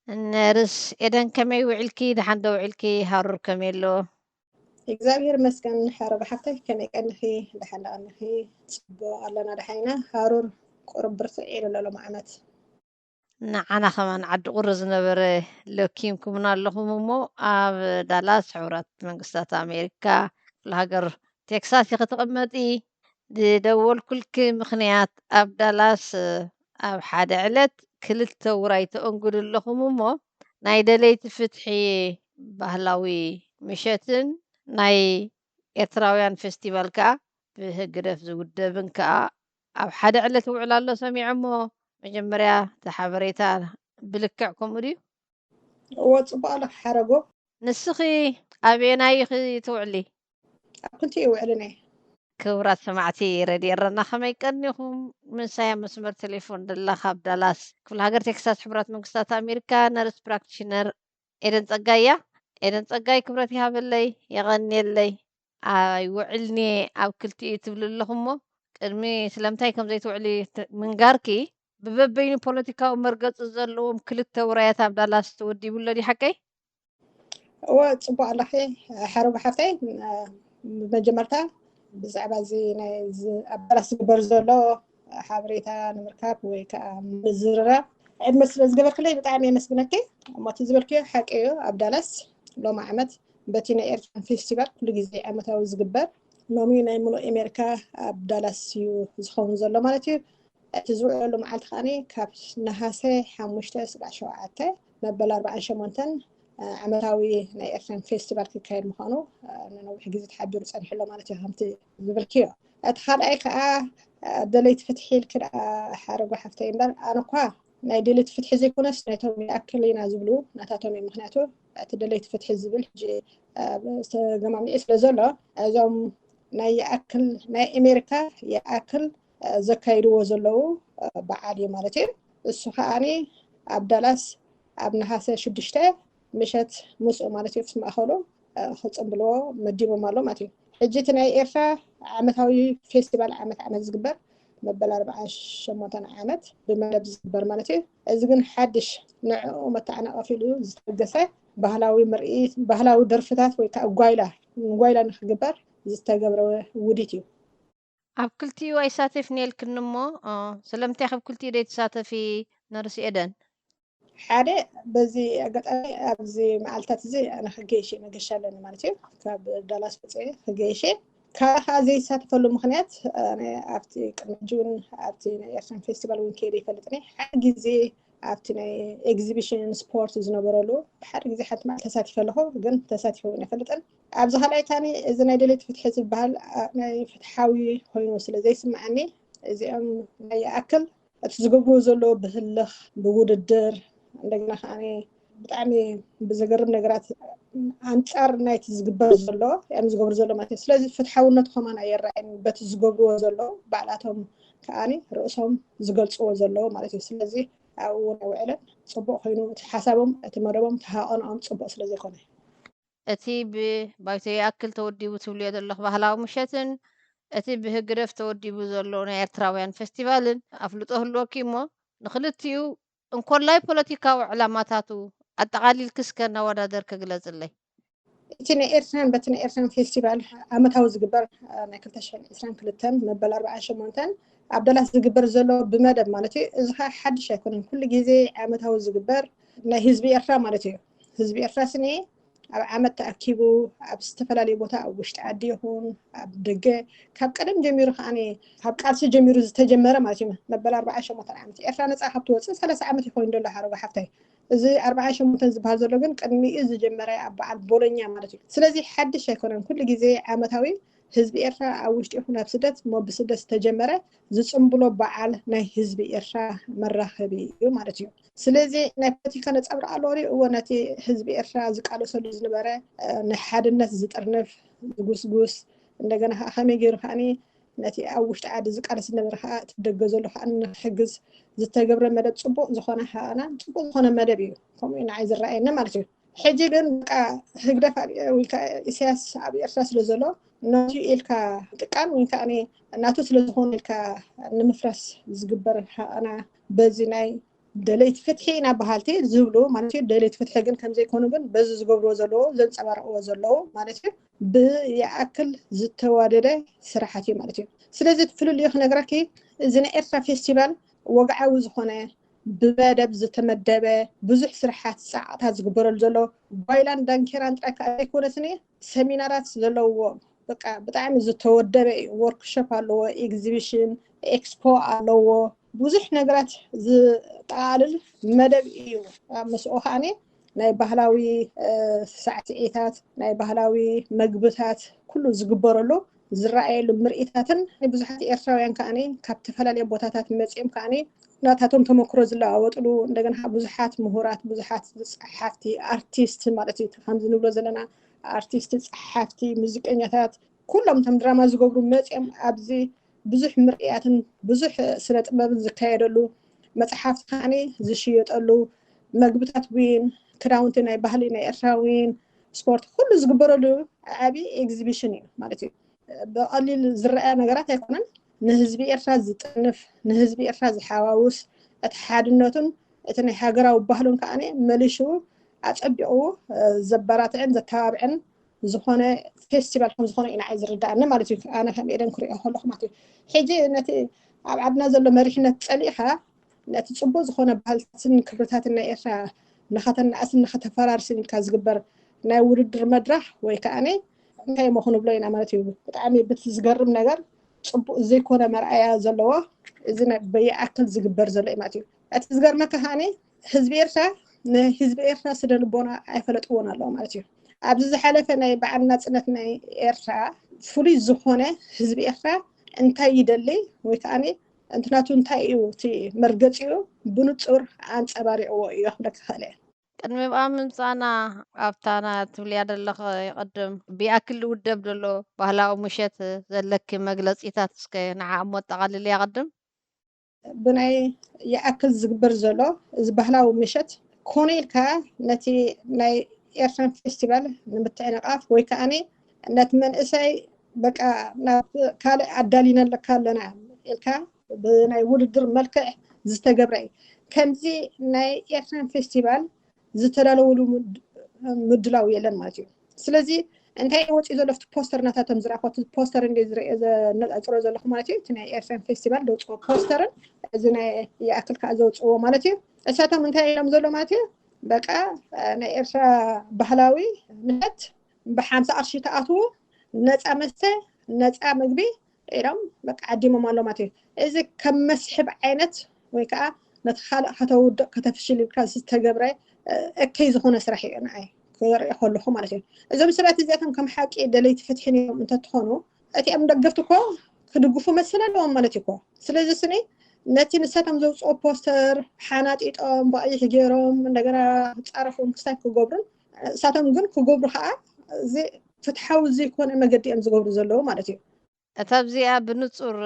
ነርስ ኤደን፣ ከመይ ውዒልኪ? ደሓን ዶ ውዒልኪ? ሃሩር ከመይ ኣሎ? እግዚኣብሔር ይመስገን። ሓረግ ሓፍተይ፣ ከመይ ቀኒኺ? ደሓን ዶ ቀኒኺ? ጽቡቕ ኣለና፣ ደሓን ኢና። ሃሩር ቁሩብ ብርትዕ ኢሉ ኣሎ ሎሚ ዓመት። ንዓና ከማን ዓዲ ቁሪ ዝነበረ ለኪምኩምና ኣለኹም እሞ፣ ኣብ ዳላስ ሕቡራት መንግስታት ኣሜሪካ ክፍለ ሃገር ቴክሳስ ኢኺ ትቕመጢ። ዝደወልኩልኪ ምኽንያት፣ ኣብ ዳላስ ኣብ ሓደ ዕለት ክልተ ውራይ ተእንግዱ ኣለኹም እሞ፣ ናይ ደለይቲ ፍትሒ ባህላዊ ምሸትን ናይ ኤርትራውያን ፌስቲቫል ከኣ ብህግደፍ ዝውደብን ከኣ ኣብ ሓደ ዕለት ይውዕል ኣሎ ሰሚዐ እሞ፣ መጀመርያ እቲ ሓበሬታ ብልክዕ ከምኡ ድዩ? እዎ፣ ጽቡቕ ኣለኺ ሓረጎ። ንስኺ ኣበየናይ ኢኺ ትውዕሊ? ኣብ ክልቲኡ ይውዕል እየ። ክቡራት ሰማዕቲ ረድዮ ኤረና፣ ከመይ ቀኒኹም? ምሳይ ኣብ መስመር ቴሌፎን ደላ ካብ ዳላስ ክፍለ ሃገር ቴክሳስ ሕቡራት መንግስታት ኣሜሪካ ነርስ ፕራክቲሽነር ኤደን ጸጋይ እያ። ኤደን ጸጋይ፣ ክብረት ይሃበለይ፣ የቐንየለይ። ኣይውዕልን'የ ኣብ ክልቲኡ ትብሊ ኣለኹ እሞ፣ ቅድሚ ስለምንታይ ከም ዘይትውዕሊ ት-፣ ምንጋርኪ፣ ብበበይኑ ፖለቲካዊ መርገጺ ዘለዎም ክልተ ውራያት ኣብ ዳላስ ተወዲቡ ኣሎ ድዩ፣ ሓቀይ? እወ፣ ጽቡቕ ኣለኺ ሓረጉ ሓፍተይ። ብመጀመርታ ብዛዕባ እዚ ናይ ዝ-፣ ኣብ ዳላስ ዝግበር ዘሎ ሓበሬታ ንምርካብ ወይ ከዓ ምዝርራብ ዕድመ ስለ ዝገበርክለይ ብጣዕሚ የመስግነኪ። እሞ እቲ ዝበልክዮ ሓቂ እዩ። ኣብ ዳላስ ሎሚ ዓመት በቲ ናይ ኤርትራን ፌስቲቫል ኩሉ ግዜ ዓመታዊ ዝግበር፣ ሎሚ ናይ ምሉእ ኣሜሪካ ኣብ ዳላስ እዩ ዝኸውን ዘሎ ማለት እዩ። እቲ ዝውዕለሉ መዓልቲ ከኣ ካብ ነሃሰ ሓሙሽተ ስጋዕ ሸውዓተ መበል ኣርባዓን ሸሞንተን ዓመታዊ ናይ ኤርትራን ፌስቲቫል ክካየድ ምዃኑ ንነዊሕ ግዜ ተሓቢሩ ጸኒሑ ኣሎ ማለት እዩ። ከምቲ ዝብልክዮ፣ እቲ ካልኣይ ከኣ ደለይቲ ፍትሒ ኢልኪ ደኣ ሓረጉ ሓፍተይ እምበር፣ ኣነ እኳ ናይ ደለይቲ ፍትሒ ዘይኮነስ ናይቶም ይኣክል ኢና ዝብሉ ናታቶም እዩ። ምክንያቱ እቲ ደለይቲ ፍትሒ ዝብል ሕጂ ተገማሚዑ ስለ ዘሎ፣ እዞም ናይ ይኣክል፣ ናይ ኣሜሪካ ይኣክል ዘካይድዎ ዘለዉ በዓል እዩ ማለት እዩ። እሱ ከኣኒ ኣብ ዳላስ ኣብ ነሃሰ ሽዱሽተ ምሸት ምስኡ ማለት እዩ ምስ ማእኸሉ ክጽንብልዎ መዲቦም ኣሎ ማለት እዩ። ሕጂ እቲ ናይ ኤርትራ ዓመታዊ ፌስቲቫል ዓመት ዓመት ዝግበር መበል ኣርባዓን ሸሞንተን ዓመት ብመደብ ዝግበር ማለት እዩ። እዚ ግን ሓድሽ ንዕኡ መተዓናቐፊ ኢሉ ዝተበገሰ ባህላዊ ምርኢት፣ ባህላዊ ደርፍታት ወይ ከዓ ጓይላ፣ ጓይላ ንክግበር ዝተገብረ ውዲት እዩ። ኣብ ክልቲኡ ኣይሳተፍን ኢልክኒ እሞ፣ እ፣ ስለምንታይ ካብ ክልቲኡ ዘይትሳተፊ ነርሲ ኤደን? ሓደ፣ በዚ ኣጋጣሚ ኣብዚ መዓልታት እዚ ኣነ ክገይሽ እየ፣ መገሻ ኣለኒ ማለት እዩ። ካብ ዳላስ ወፅየ ክገይሽ እየ። ካልእ ከዓ ዘይሳተፈሉ ምክንያት፣ ኣነ ኣብቲ ቅድሚ ሕጂ እውን ኣብቲ ናይ ኤርትራን ፌስቲቫል እውን ከይደ ይፈልጥን እየ። ሓደ ግዜ ኣብቲ ናይ ኤግዚቢሽን ስፖርት ዝነበረሉ ሓደ ግዜ ሓንቲ መዓልቲ ተሳቲፈ ኣለኹ፣ ግን ተሳቲፈ እውን ኣይፈልጥን። ኣብዚ ካልኣይ ከኣኒ እዚ ናይ ደለይቲ ፍትሒ ዝበሃል፣ ኣ፣ ናይ ፍትሓዊ ኮይኑ ስለ ዘይስምዓኒ፣ እዚኦም ናይ ይኣክል እቲ ዝገብርዎ ዘለዉ ብህልኽ፣ ብውድድር፣ እንደገና ከኣ ብጣዕሚ ብዘገርም ነገራት ኣንጻር ናይቲ ዝግበር ዘሎ እዮም ዝገብሩ ዘሎ ማለት እዩ። ስለዚ ፍትሓውነቱ ከማን ኣይረኣይን በቲ ዝገብርዎ ዘለዉ፣ ባዕላቶም ከኣ ርእሶም ዝገልጽዎ ዘለዉ ማለት እዩ። ስለዚ ኣብኡ እውን ኣይውዕለን። ጽቡቕ ኮይኑ እቲ ሓሳቦም፣ እቲ መደቦም፣ እቲ ሃቐንኦም ጽቡቕ ስለ ዘይኮነ። እቲ ብባይቶ ይኣክል ተወዲቡ ትብልዮ ዘለኹ ባህላዊ ምሸትን እቲ ብህግደፍ ተወዲቡ ዘሎ ናይ ኤርትራውያን ፌስቲቫልን ኣፍልጦ ህልወኪ እሞ፣ ንክልቲኡ እንኮላይ ፖለቲካዊ ዕላማታቱ ኣጠቓሊልኪ እስከ እናወዳደርኪ ግለጽለይ። እቲ ናይ ኤርትራን በቲ ናይ ኤርትራን ፌስቲቫል ዓመታዊ ዝግበር፣ እ፣ ናይ ክልተ ሽሕን ዕስራን ክልተን መበል ኣርባዓን ሸሞንተን ኣብ ዳላስ ዝግበር ዘሎ ብመደብ ማለት እዩ። እዚ ኸዓ ሓድሽ ኣይኮነን። ኩሉ ግዜ ዓመታዊ ዝግበር ናይ ህዝቢ ኤርትራ ማለት እዩ። ህዝቢ ኤርትራ ስኒ ኣብ ዓመት ተኣኪቡ ኣብ ዝተፈላለዩ ቦታ፣ ኣብ ውሽጢ ዓዲ ይኹን ኣብ ደገ፣ ካብ ቀደም ጀሚሩ ከኣ ካብ ቃልሲ ጀሚሩ ዝተጀመረ ማለት እዩ። መበል ኣርባዓን ሸሞንተን ዓመት ኤርትራ ነጻ ካብ ትወጽእ ሰላሳ ዓመት ይኸውን ዘሎ ሓረጉ ሓፍታይ። እዚ ኣርባዓን ሸሞንተን ዝበሃል ዘሎ ግን ቅድሚኡ ዝጀመረ ኣብ በዓል ቦሎኛ ማለት እዩ። ስለዚ ሓድሽ ኣይኮነን። ኩሉ ግዜ ዓመታዊ ህዝቢ ኤርትራ ኣብ ውሽጢ ይኹን ኣብ ስደት፣ እሞ ብስደት ዝተጀመረ ዝጽንብሎ በዓል ናይ ህዝቢ ኤርትራ መራኸቢ እዩ ማለት እዩ። ስለዚ ናይ ፖለቲካ ነጻብራቕ ኣለዎ ድዩ? እወ፣ ነቲ ህዝቢ ኤርትራ ዝቃለሰሉ ዝነበረ፣ እ፣ ናይ ሓድነት ዝጥርንፍ፣ ዝጉስጉስ፣ እንደገና ከኣ ከመይ ገይሩ ከኣኒ ነቲ ኣብ ውሽጢ ዓዲ ዝቃለስ ዝነበረ ከኣ እቲ ደገ ዘሎ ከኣ ንክሕግዝ ዝተገብረ መደብ ጽቡቕ ዝኾነ ከኣና ጽቡቕ ዝኾነ መደብ እዩ። ከምኡ እዩ ንዓይ ዝረኣየኒ ማለት እዩ። ሕጂ ግን በቃ ህግደፍ ኣብ፣ ወይ ከኣ ኢሳያስ ኣብ ኤርትራ ስለ ዘሎ ናቱ ኢልካ ምጥቃም ወይ ከኣ ናቱ ስለ ዝኾነ ኢልካ ንምፍራስ ዝግበር ከኣና በዚ ናይ ደለይቲ ፍትሒ ኢና በሃልቲ ዝብሉ ማለት እዩ። ደለይቲ ፍትሒ ግን ከምዘይኮኑ ግን በዚ ዝገብርዎ ዘለዉ ዘንፀባርቕዎ ዘለዉ ማለት እዩ ብይኣክል ዝተዋደደ ስራሓት እዩ ማለት እዩ። ስለዚ እቲ ፍልልዩ ክነግረኪ እዚ ናይ ኤርትራ ፌስቲቫል ወግዓዊ ዝኾነ ብመደብ ዝተመደበ ብዙሕ ስራሓት ፃዕቕታት ዝግበረሉ ዘሎ ጓይላን ዳንኬራን ጥራይ ከዓ ዘይኮነስኒ ሰሚናራት ዘለዎ በቃ ብጣዕሚ ዝተወደበ እዩ። ወርክሾፕ ኣለዎ፣ ኤግዚቢሽን፣ ኤክስፖ ኣለዎ። ብዙሕ ነገራት ዝጠቓልል መደብ እዩ። ኣብ ምስኡ ከዓኒ ናይ ባህላዊ ሳዕስዒታት፣ ናይ ባህላዊ መግብታት ኩሉ ዝግበረሉ ዝረኣየሉ ምርኢታትን ብዙሓት ኤርትራውያን ከዓኒ ካብ ዝተፈላለዩ ቦታታት መፂኦም ከዓኒ ናታቶም ተመክሮ ዝለዋወጥሉ እንደገና ብዙሓት ምሁራት ብዙሓት ፀሓፍቲ ኣርቲስት ማለት እዩ ከምዚ ንብሎ ዘለና ኣርቲስት ፀሓፍቲ ሙዚቀኛታት ኩሎም ከም ድራማ ዝገብሩ መፂኦም ኣብዚ ብዙሕ ምርኢያትን ብዙሕ ስነ ጥበብን ዝካየደሉ መፅሓፍቲ ከዓኒ ዝሽየጠሉ መግብታት ዊን ክዳውንቲ ናይ ባህሊ ናይ ኤርትራዊን ስፖርት ኩሉ ዝግበረሉ ዓብዪ ኤግዚቢሽን እዩ ማለት እዩ። ብቐሊል ዝረኣያ ነገራት ኣይኮነን። ንህዝቢ ኤርትራ ዝጥንፍ ንህዝቢ ኤርትራ ዝሓዋውስ እቲ ሓድነቱን እቲ ናይ ሃገራዊ ባህሉን ከዓ መሊሹ ኣፀቢቑ ዘበራትዕን ዘተባብዕን ዝኾነ ፌስቲቫል ከም ዝኾነ እዩ ንዓይ ዝርዳእኒ ማለት እዩ። ኣነ ከም ኤደን ክሪኦ ከለኹ ማለት እዩ። ሕጂ ነቲ ኣብ ዓድና ዘሎ መሪሕነት ፀሊእኻ ነቲ ፅቡቅ ዝኾነ ባህልታትን ክብርታትን ናይ ኤርትራ ንኸተናእስን ንኸተፈራርስን ኢልካ ዝግበር ናይ ውድድር መድረኽ ወይ ከዓ እንታይ እሞ ክንብሎ ኢና ማለት እዩ። ብጣዕሚ ብቲ ዝገርም ነገር ፅቡቅ ዘይኮነ መርኣያ ዘለዎ እዚ በየኣክል ዝግበር ዘሎ እዩ ማለት እዩ። እቲ ዝገርመካ ከዓኒ ህዝቢ ኤርትራ ንህዝቢ ኤርትራ ስነ ልቦና ኣይፈለጥዎን ኣለዉ ማለት እዩ። ኣብዚ ዝሓለፈ ናይ በዓል ናፅነት ናይ ኤርትራ ፍሉይ ዝኾነ ህዝቢ ኤርትራ እንታይ ይደሊ ወይ ከዓ እንትናቱ እንታይ እዩ እቲ መርገፂኡ ብንፁር ኣንፀባሪቕዎ እዩ ክብለካ ክእል እየ። ቅድሚ ብኣ ምምፃና ኣብታና ትብልያ ዘለኽ ይቐድም ብይኣክል ውደብ ዘሎ ባህላዊ ምሸት ዘለኪ መግለፂታት እስከ ንዓ እሞ ጠቓልልያ ቅድም። ብናይ ይኣክል ዝግበር ዘሎ እዚ ባህላዊ ምሸት ኮነ ኢልካ ነቲ ናይ ኤርትራን ፌስቲቫል ንምትዕንቓፍ ወይ ከዓኒ ነቲ መንእሰይ በቃ ናብ ካልእ ኣዳሊነለካ ኣለና ኢልካ ብናይ ውድድር መልክዕ ዝተገብረ እዩ። ከምዚ ናይ ኤርትራን ፌስቲቫል ዝተዳለወሉ ምድላው የለን ማለት እዩ። ስለዚ እንታይ ወፂኡ ዘሎ ቲ ፖስተር ናታቶም ዝረኣኮ ቲ ፖስተር እንደ ዝረአ ዘነፃፅሮ ዘለኹ ማለት እዩ። እቲ ናይ ኤርትራን ፌስቲቫል ዘውፅዎ ፖስተርን እዚ ናይ ይኣክል ከዓ ዘውፅዎ ማለት እዩ። እሳቶም እንታይ ኢሎም ዘሎ ማለት እዩ። በቃ ናይ ኤርትራ ባህላዊ ምሸት ብሓምሳ ቅርሺ ተኣትዉ ነፃ መስተ ነፃ ምግቢ ኢሎም በቃ ዓዲሞም ኣሎ ማለት እዩ። እዚ ከም መስሕብ ዓይነት ወይ ከዓ ነቲ ካልእ ከተውድቕ ከተፍሽል ኢልካ ዝተገብረ እከይ ዝኾነ ስራሕ እዩ ንዓይ ክርኢ ከለኹ ማለት እዩ። እዞም ሰባት እዚኣቶም ከም ሓቂ ደለይቲ ፍትሒ ነይሮም እንተትኾኑ እቲኦም ደገፍቲ እኮ ክድግፉ መሰል ኣለዎም ማለት እዩ እኮ። ስለዚ ስኒ ነቲ ንሳቶም ዘውፅኦ ፖስተር ሓናጢጦም ብቐይሕ ገይሮም እንደገና ፃረፎም ክስታይ ክገብሩን እሳቶም ግን ክገብሩ ከዓ እዚ ፍትሓዊ ዘይኮነ መገዲ እዮም ዝገብሩ ዘለዉ ማለት እዩ። እታ ኣብዚኣ ብንጹር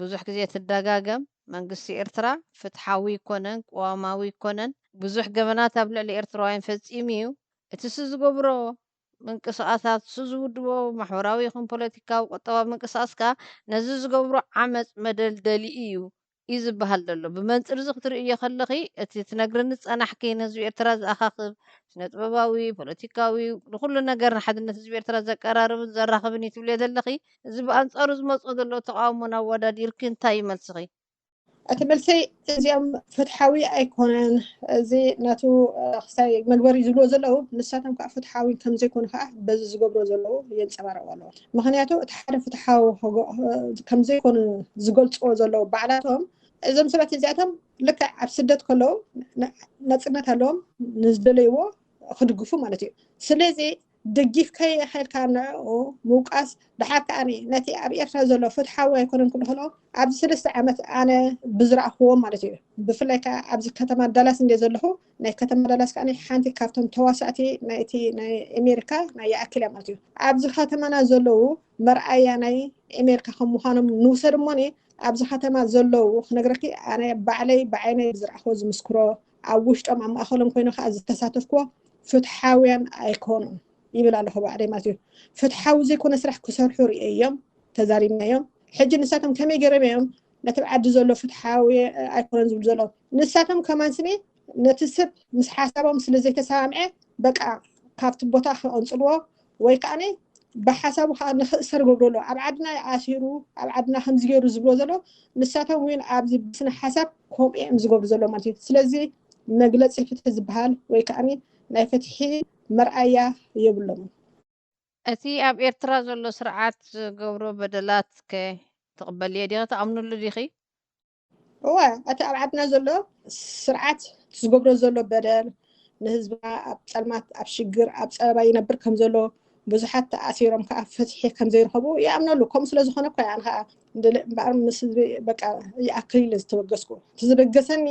ብዙሕ ግዜ ትደጋገም፣ መንግስቲ ኤርትራ ፍትሓዊ ኣይኮነን፣ ቅዋማዊ ኣይኮነን፣ ብዙሕ ገበናት ኣብ ልዕሊ ኤርትራውያን ፈጺሙ እዩ። እቲ እሱ ዝገብሮ ምንቅስቓሳት፣ እሱ ዝውድቦ ማሕበራዊ ይኹን ፖለቲካዊ፣ ቁጠባዊ ምንቅስቓስ ከኣ ነዚ ዝገብሮ ዓመጽ መደልደሊ እዩ። እዩ ዝበሃል ዘሎ። ብመንጽር እዚ ክትርእዮ ከለኺ እቲ ትነግርኒ ዝጸናሕኪ ንህዝቢ ኤርትራ ዝኣኻኽብ ስነ ጥበባዊ፣ ፖለቲካዊ ንኹሉ ነገር ንሓድነት ህዝቢ ኤርትራ ዘቀራርብን ዘራኽብን እዩ ትብልዮ ዘለኺ። እዚ ብኣንጻሩ ዝመጾ ዘሎ ተቓውሞን ኣወዳዲርኪ እንታይ እዩ መልስኺ? እቲ መልሰይ እዚኦም ፍትሓዊ ኣይኮነን፣ እዚ ናቱ ክስታይ መግበሪ ዝብልዎ ዘለዉ ንሳቶም ከዓ ፍትሓዊ ከምዘይኮኑ ከዓ በዚ ዝገብርዎ ዘለዉ የንፀባርቑ ኣለዉ። ምኽንያቱ እቲ ሓደ ፍትሓዊ ከምዘይኮኑ ዝገልፅዎ ዘለዉ ባዕላቶም እዞም ሰባት እዚኣቶም ልክዕ ኣብ ስደት ከለዉ ናፅነት ኣለዎም ንዝደለይዎ ክድግፉ ማለት እዩ። ስለዚ ደጊፍካዮ ኢኻ ኢልካ ንዕኡ ምውቃስ ደሓር ከኣ ነቲ ኣብ ኤርትራ ዘሎ ፍትሓዊ ኣይኮነን ክብሉ ከለዉ ኣብዚ ሰለስተ ዓመት ኣነ ብዝረኣኽዎ ማለት እዩ። ብፍላይ ከኣ ኣብዚ ከተማ ዳላስ እንደ ዘለኹ ናይ ከተማ ዳላስ ከኣ ሓንቲ ካብቶም ተዋሳእቲ ናይቲ ናይ ኣሜሪካ ናይ ይኣክል እያ ማለት እዩ። ኣብዚ ከተማና ዘለዉ መርኣያ ናይ ኣሜሪካ ከም ምዃኖም ንውሰድ እሞኒ ኣብዚ ከተማ ዘለዉ ክነግረኪ ኣነ ባዕለይ ብዓይነይ ዝረኣኽዎ ዝምስክሮ ኣብ ውሽጦም ኣብ ማእኸሎም ኮይኑ ከዓ ዝተሳተፍክዎ ፍትሓውያን ኣይኮኑን ይብል ኣለኹ ባዕለይ ማለት እዩ። ፍትሓዊ ዘይኮነ ስራሕ ክሰርሑ ርእየ እዮም ተዛሪብናዮም። ሕጂ ንሳቶም ከመይ ገይሮም እዮም ነቲ ኣብ ዓዲ ዘሎ ፍትሓዊ ኣይኮነን ዝብሉ ዘለዉ። ንሳቶም ከማን ስኒ ነቲ ሰብ ምስ ሓሳቦም ስለ ዘይተሰማምዐ በቃ ካብቲ ቦታ ክቐንጽልዎ ወይ ከዓኒ ብሓሳቡ ከዓ ንክእሰር ገብሩ ኣሎ። ኣብ ዓድና ኣሲሩ ኣብ ዓድና ከምዚ ገይሩ ዝብሎ ዘሎ ንሳቶም እውን ኣብዚ ብስነ ሓሳብ ከምኡ እዮም ዝገብሩ ዘሎ ማለት እዩ። ስለዚ መግለፂ ፍትሒ ዝበሃል ወይ ከዓኒ ናይ ፍትሒ መርኣያ የብሎምን። እቲ ኣብ ኤርትራ ዘሎ ስርዓት ዝገብሮ በደላት ከ ትቕበልዮ ዲኺ? ትኣምንሉ ዲኺ? እወ፣ እቲ ኣብ ዓድና ዘሎ ስርዓት ዝገብሮ ዘሎ በደል ንህዝብና ኣብ ጸልማት ኣብ ሽግር ኣብ ጸበባ ይነብር ከም ዘሎ ብዙሓት ተኣሲሮም ከዓ ፍትሒ ከም ዘይረኸቡ ይኣምነሉ። ከምኡ ስለ ዝኾነ እኮ ኣነ ከዓ እምበኣር ምስ ህዝቢ በቃ ይኣክል ኢለ ዝተበገስኩ። እቲ ዝበገሰኒ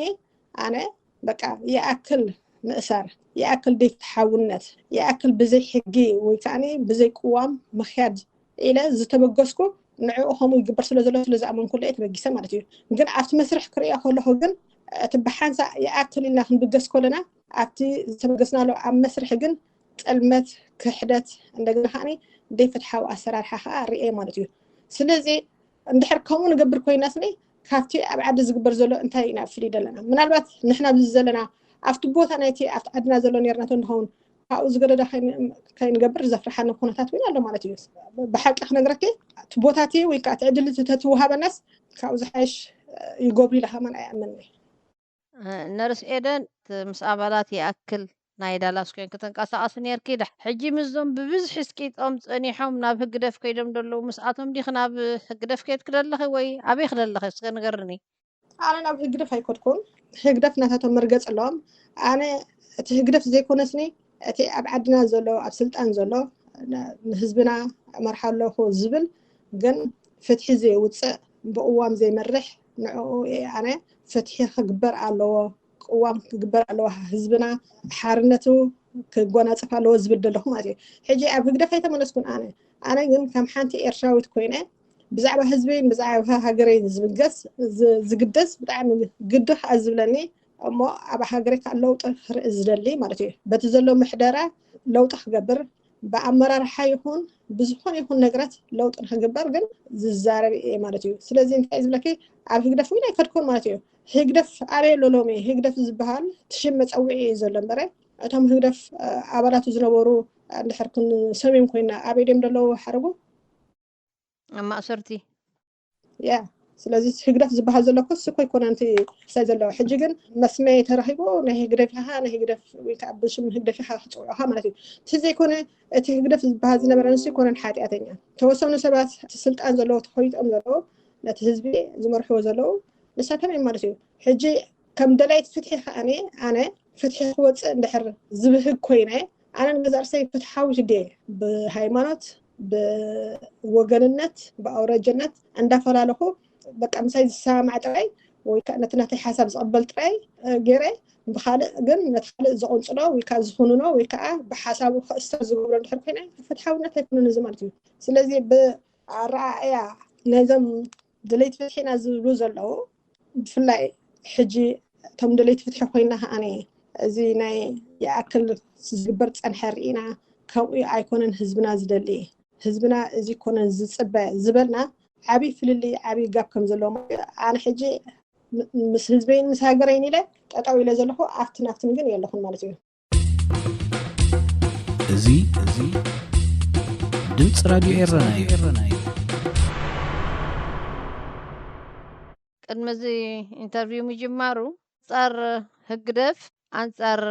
ኣነ በቃ ይኣክል ምእሳር፣ ይኣክል ዘይፍትሓውነት፣ ይኣክል ብዘይ ሕጊ ወይ ከዓ ብዘይ ቅዋም ምኽያድ ኢለ ዝተበገስኩ ንዕኡ ከምኡ ይግበር ስለ ዘሎ ስለ ዝኣመንኩሉ እየ ተበጊሰ ማለት እዩ። ግን ኣብቲ መስርሕ ክርእዮ ከለኹ ግን እቲ ብሓንሳእ ይኣክል ኢልና ክንብገስ ከለና ኣብቲ ዝተበገስናሉ ኣብ መስርሕ ግን ጥልመት፣ ክሕደት፣ እንደገና ከዓ ዘይፍትሓዊ ኣሰራርሓ ከዓ ርእየ ማለት እዩ። ስለዚ እንድሕር ከምኡ ንገብር ኮይና ስኒ ካብቲ ኣብ ዓዲ ዝግበር ዘሎ እንታይ ኢና ፍልይ ዘለና? ምናልባት ንሕና ኣብዚ ዘለና ኣብቲ ቦታ ናይቲ ኣብቲ ዓድና ዘሎ ነርና እንኸውን ካብኡ ዝገደደ ከይንገብር ዘፍርሓኒ ኩነታት እውን ኣሎ ማለት እዩ። ብሓቂ ክነግረኪ እቲ ቦታቲ ወይ ከዓ እቲ ዕድል ተትወሃበናስ ካብኡ ዝሓይሽ ይገብሩ ኢለ ከማን ኣይኣምን። ነርስ ኤደን ምስ ኣባላት ይኣክል ናይ ዳላስ ኮይን ክትንቀሳቐስ ነርኪ ዳ ሕጂ ምስዞም ብብዝሒ ስቂጦም ጸኒሖም ናብ ህግደፍ ከይዶም ደለዉ ምስኣቶም ዲኺ ናብ ህግደፍ ከይድኪ ደለኺ ወይ ኣበይ ክደለኺ እስከ ንገርኒ? ኣነ ናብ ህግደፍ ኣይኮድኩን። ህግደፍ ናታቶም መርገጽ ኣለዎም። ኣነ እቲ ህግደፍ ዘይኮነስኒ እቲ ኣብ ዓድና ዘሎ ኣብ ስልጣን ዘሎ ንህዝብና እመርሓ ኣለኹ ዝብል ግን ፍትሒ ዘይውፅእ ብቅዋም ዘይመርሕ ንዕኡ ኣነ ፍትሒ ክግበር ኣለዎ፣ ቅዋም ክግበር ኣለዎ፣ ህዝብና ሓርነቱ ክጎናፀፍ ኣለዎ ዝብል ዘለኹ ማለት እዩ። ሕጂ ኣብ ህግደፍ ኣይተመለስኩን። ኣነ ኣነ ግን ከም ሓንቲ ኤርትራዊት ኮይነ ብዛዕባ ህዝበይን ብዛዕባ ሃገረይን ዝብገስ ዝግደስ ብጣዕሚ ግዲ ከዓ ዝብለኒ እሞ ኣብ ሃገረይ ከዓ ለውጢ ክርኢ ዝደሊ ማለት እዩ። በቲ ዘሎ ምሕደራ ለውጢ ክገብር ብኣመራርሓ ይኹን ብዝኾነ ይኹን ነገራት ለውጢ ንክግበር ግን ዝዛረብ እየ ማለት እዩ። ስለዚ እንታይ ዝብለኪ ኣብ ህግደፍ እውን ኣይከድኩን ማለት እዩ። ህግደፍ ኣበይ ኣሎ ሎሚ? ህግደፍ ዝበሃል ሽም መፀውዒ እዩ ዘሎ እምበረ እቶም ህግደፍ ኣባላቱ ዝነበሩ እንድሕር ክንሰምዮም ኮይና ኣበይ ድዮም ዘለዉ ሓረጉ? ኣብ ማእሰርቲ። ያ ስለዚ ህግደፍ ዝበሃል ዘሎ እኮ እሱ እኮ ኣይኮነን እቲ ክሳይ ዘለዎ። ሕጂ ግን መስመይ ተረኺቡ ናይ ህግደፍ ኢኻ ናይ ህግደፍ ወይ ከዓ ብሽም ህግደፍ ኢኻ ክፅውዑኻ ማለት እዩ። እቲ ዘይኮነ እቲ ህግደፍ ዝበሃል ዝነበረ ንሱ ኣይኮነን ሓጢኣተኛ። ተወሰኑ ሰባት እቲ ስልጣን ዘለዎ ተኾይጦም ዘለዎ ነቲ ህዝቢ ዝመርሕዎ ዘለዉ ንሳቶም እዮም ማለት እዩ። ሕጂ ከም ደላይት ፍትሒ ከዓኒ ኣነ ፍትሒ ክወፅእ እንድሕር ዝብህግ ኮይነ ኣነ ንገዛእ ርእሰይ ፍትሓዊት ድየ ብሃይማኖት ብወገንነት ብኣውረጀነት እንዳፈላለኹ በቃ ምሳይ ዝሰማማዕ ጥራይ ወይ ከዓ ነቲ ናተይ ሓሳብ ዝቕበል ጥራይ ገይረ ብካልእ ግን ነቲ ካልእ ዝቕንፅሎ ወይ ከዓ ዝኹንኖ ወይ ከዓ ብሓሳቡ ክእሰር ዝገብሮ እንድሕር ኮይነ ፍትሓውነት ኣይኮነን እዚ ማለት እዩ። ስለዚ ብኣረኣእያ ናይዞም ድሌት ፍትሒና ዝብሉ ዘለዉ ብፍላይ ሕጂ እቶም ድሌት ፍትሒ ኮይና ከዓኒ እዚ ናይ ይኣክል ዝግበር ፀንሐ ርኢና ከምኡ ኣይኮነን ህዝብና ዝደሊ ህዝብና እዚ ኮነን ዝፅበ ዝበልና ዓብይ ፍልልይ ዓብይ ጋብ ከም ዘለዎ ኣነ ሕጂ ምስ ህዝበይን ምስ ሃገረይን ኢለ ጠጠው ኢለ ዘለኹ ኣብትን ኣብትን ግን የለኹን ማለት እዩ። እዚ ድምፂ ራድዮ ኤረና እዩ። ቅድሚ እዚ ኢንተርቪው ምጅማሩ ኣንጻር ህግደፍ ኣንጻር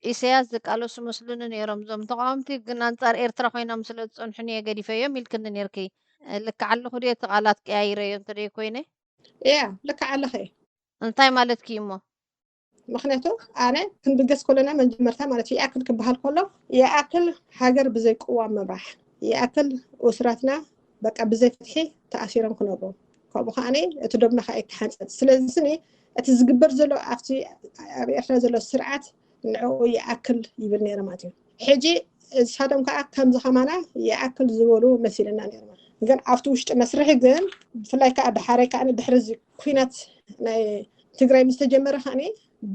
ኢሳያስ ዝቃለሱ መስሉኒ ነይሮም እዞም ተቃወምቲ ግን ኣንጻር ኤርትራ ኮይኖም ስለ ዝጸንሑኒ እየ ገዲፈዮም ኢልክኒ ነይርኪ። ልክዕ ኣለኹ ድየ? እቲ ቃላት ቀያይረዮ እንተ ደይኮይነ። እያ ልክዕ ኣለኺ። እንታይ ማለትኪ እዩ እሞ? ምክንያቱ ኣነ ክንብገስ ከለና መጀመርታ ማለት ይኣክል ክበሃል ከሎ ይኣክል ሃገር ብዘይ ቅዋም ምምራሕ ይኣክል እስራትና በቃ ብዘይ ፍትሒ ተኣሲሮም ክነብሩ ከምኡ ከዓ እቲ ዶብና ከዓ ይተሓንፀፅ ስለዚ ስኒ እቲ ዝግበር ዘሎ ኣብቲ ኣብ ኤርትራ ዘሎ ስርዓት ንዕኡ ይኣክል ይብል ነይረ ማለት እዩ ሕጂ እሳቶም ከዓ ከምዚ ከማና ይኣክል ዝበሉ መሲልና ነይርና ግን ኣብቲ ውሽጢ መስርሒ ግን ብፍላይ ከዓ ዳሓራይ ከዓ ድሕሪ እዚ ኩናት ናይ ትግራይ ምስ ተጀመረ ከዓ